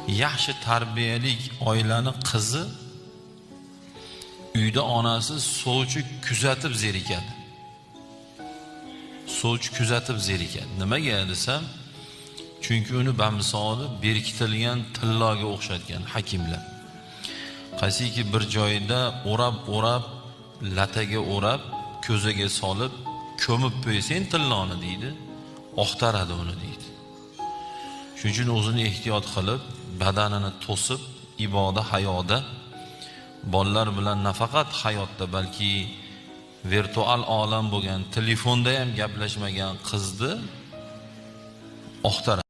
Yaxshi tarbiyalik oilani qizi uyda onasi sovchi kuzatib zerikadi. Sovchi kuzatib zerikadi. Nimaga desam, chunki uni bamisoli berkitilgan tilloga o'xshatgan hakimlar. Qaysiki bir joyda o'rab-o'rab, lataga o'rab, ko'zaga solib, ko'mib qo'ysang tilloni deydi, oqtaradi uni deydi. Shuning uchun o'zini ehtiyot qilib, badanini to'sib, iboda hayoda bolalar bilan nafaqat hayotda, balki virtual olam bo'lgan telefonda ham gaplashmagan qizni oqtaradi.